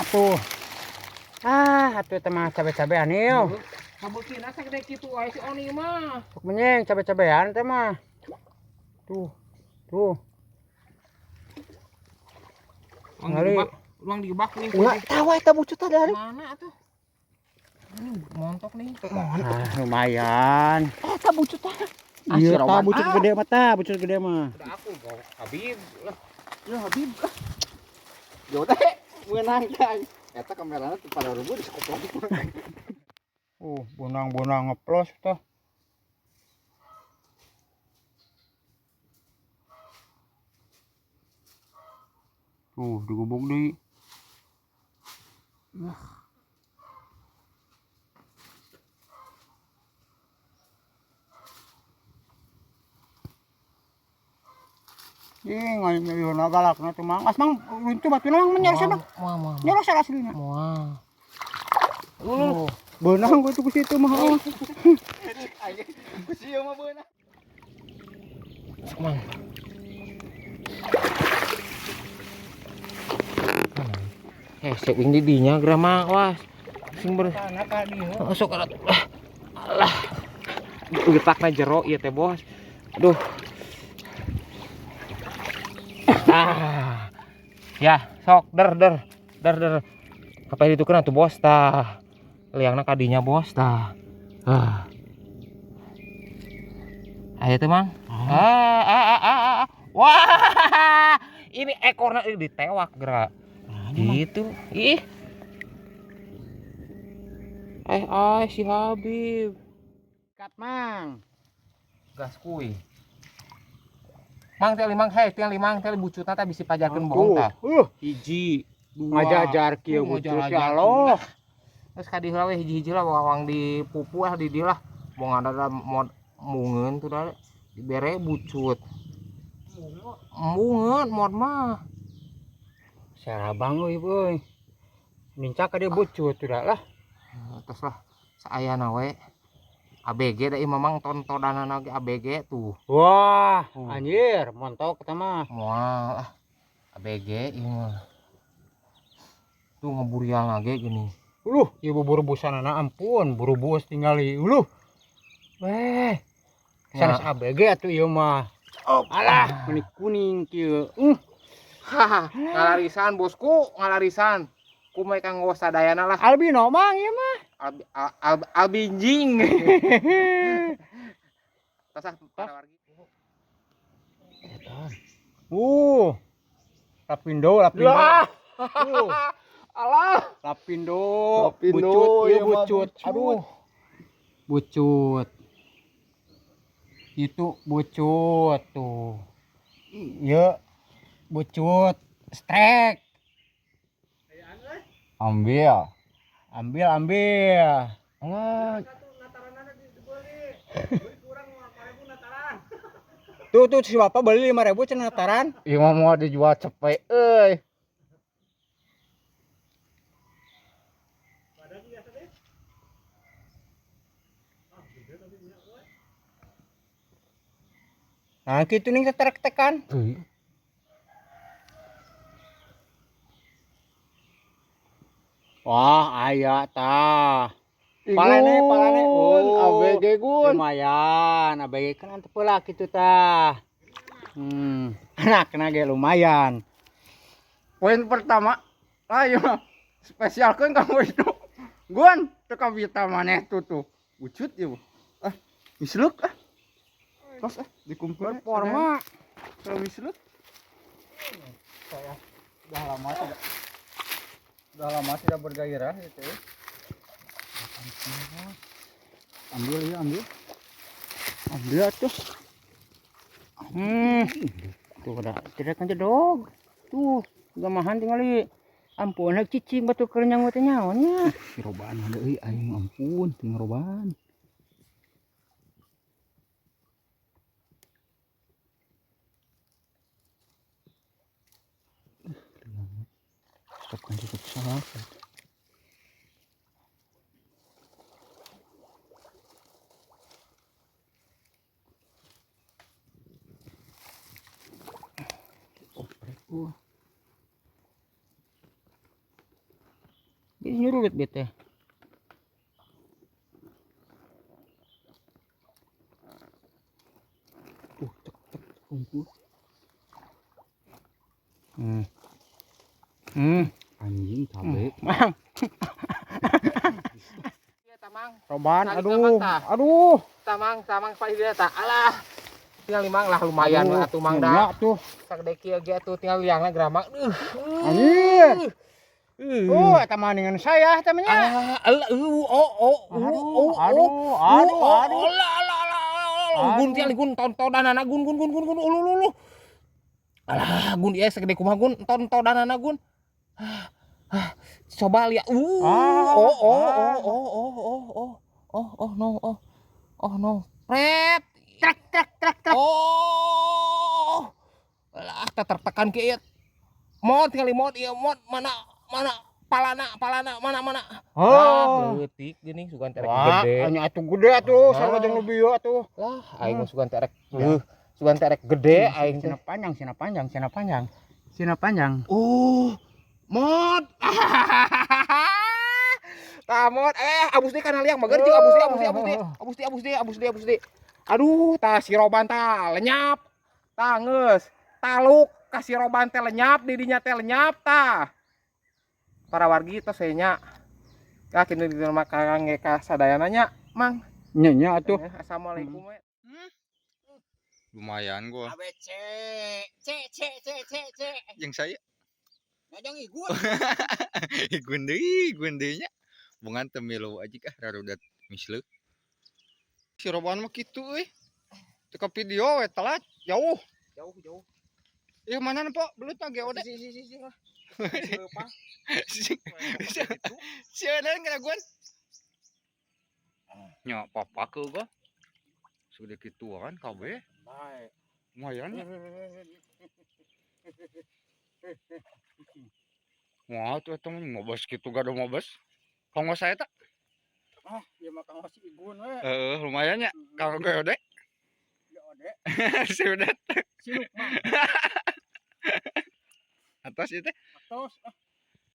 Atuh. Ah, atuh teh mah cabe-cabean ieu. Kabeukina sagede kitu wae si Oni mah. Sok menyeng cabe-cabean teh mah. Tuh. Tuh. Ruang digebak, ruang digebak nih. Ulah tawa eta bucut tadi hari. Mana atuh? Ini montok nih. Ah, lumayan. Eta bucut tah. Ah, Iya, si tah Roman. bucut gede mah tah, bucut gede mah. Udah aku gua Habib lah. Ya Habib. Jauh teh meunang teh. Eta kamerana teu pada rubuh diskoplok. Bonang-bonang ngeplos tah. Tuh, digubuk deui. Ih, ngayon galakna tuh Mang. As Mang, runtuh batuna Mang menyerosot Mang. Moal moal. Nyerosot aslinya. Moal. Oh, beunang gua tuh ke situ mah. Oh. Ku sieu mah beunang. Sok Mang. Sek wing di dinya geura mah, was. Sing ber. Sok ah. Alah. Getakna jero ieu teh, Bos. Aduh. Ah. Ya, sok der der der der. Apa itu kena tuh, Bos tah. Liangna kadinya, Bos tah. Ah. Ayo teh, Mang. Ah, ah, ah, ah, ah. Wah, ini ekornya ini ditewak gerak. Gitu. Ih. Si Habib. Kat Mang. Gas kuy. Mang teh limang, hei teh limang teh bucutna teh bisi pajarkeun bohong tah. Hiji, dua. Ngajajar kieu bucut ngajajar. ya Allah. Terus ka diheula we hiji-hiji lah wawang di pupu ah di dieu lah. Mau ngada mod mungeun tuh dah dibere bucut. Mungeun mod mah. Sarabang euy euy. Nincak ka dia bucut tuh dah lah. Terus lah saayana we. ABG da ieu mamang tontodanana ge ABG tuh. Wah, anjir, montok eta mah. Moal ah. ABG ieu mah. Tuh ngeburial lagi gini. Uluh, ieu bubur busanana ampun, burubus tingali. Uluh. Weh. Sanes ABG atuh ieu mah. Oh. Alah, meni kuning kieu. Haha, ngalarisan bosku, ngalarisan. Kumaha kanggo sadayana lah. Albino mang ieu mah. Albinjing. Tos ah, para wargi. Lapindo, lapindo. Lah. Alah. Lapindo, Lapindo, bucut, ieu ieu mah bucut. bucut. Aduh. Bucut. Itu bucut tuh. Ieu bucut strek. Ambil. Ambil, ambil. Alah. Tuh tuh si bapak beli 5.000 cenah nataran. Ieu mah moal dijual cepet euy. Nah, kitu ning tetrek-tekan. Wah, aya tah. Palene, palene. Oh, ABG gun. Lumayan, ABG kan antep heula kitu tah. Anak kena ge lumayan. Poin pertama, ayo spesialkeun kamu itu. Gun, teu kabita maneh tuh tuh. Bucut ieu. Ah, misluk ah. Tos ah, dikumpul. Performa. Kalau misluk. Saya udah lama tidak. Udah lama tidak bergairah gitu ya. Ambil ya, ambil. Ambil atuh. Tuh udah tidak kan jedog. Tuh, gamahan tingali. Ampun hek cicing batu keur nyangu teh nyaon nya. Si robaan ada euy aing ampun ting robaan. Stop kan cukup salah. Oprek gua. Nyurut bete. Cek cek unggul. Anjing cabe. Mang. Iya, tamang. Roban, Tarik aduh. tamang, tah. Aduh. Tamang, tamang pak dia tak. Alah. Tinggal limang lah lumayan lah atuh mang dah. dah. Tuh. Sagede kieu ge atuh tinggal liangna geramang. Anjir. Oh, eta mah dengan saya temennya. Ah, alah, oh, oh, Aduh, oh, aduh, oh, aduh, oh, aduh. Alah, alah, alah, alah, gun tiang gun tontonanana gun gun gun gun gun ulu ulu ulu. Alah, gun ieu segede kumaha gun tontonanana gun. Ah, ah, coba lihat. Ah, Oh, oh, ah. oh, oh, oh, oh, oh, oh, oh, no, oh, oh, no. Pret. Trek trek trek trek. Oh. Alah, tertekan ke ieu. Mod kali mod ieu mod mana mana palana palana mana mana. Oh. Ah, leutik gini sugan terek Wah, gede. anya atuh gede atuh, Ah. sarua jeung nu bieu atuh. Lah, aing mah sugan terek. Heuh, sugan terek gede aing teh. Sina panjang, sina panjang, sina panjang. Sina panjang. Mod. Tah mod, abus deui kana liang mager jeung abus deui, abus deui, abus deui, abus deui, abus deui, abus deui, abus deui. Aduh, tah si Roban tah lenyap. Tah geus, taluk ka si Roban teh lenyap, di dinya teh lenyap tah. Para wargi tos we nya. Ka kitu di mah kangge ka sadayana nya, Mang. Nya nya atuh. Assalamualaikum we. Lumayan gua. A B C C C C C C. Jeung saya Ngajang igun. igun deui, igun deui nya. Bungan teu milu aja kah rarudat misleuk. Si Roban mah kitu euy. Teu ka video we telat jauh. Jauh, jauh. Ieu mana po belutna ge ode. Si si si si lah. Si ada ngeraguan. Nya papa ke gua. Sudah kitu kan kabeh. Baik. Lumayan ya. Wah, tuh eta mah ngobes kitu gak ada ngobes. Kanggo saya tak? Ah, ieu mah kanggo si Igun we. Heeh, lumayan ya. Kanggo ge ode. Ya ode. Si udah Si Lukman. Atas itu. Atos. Ah.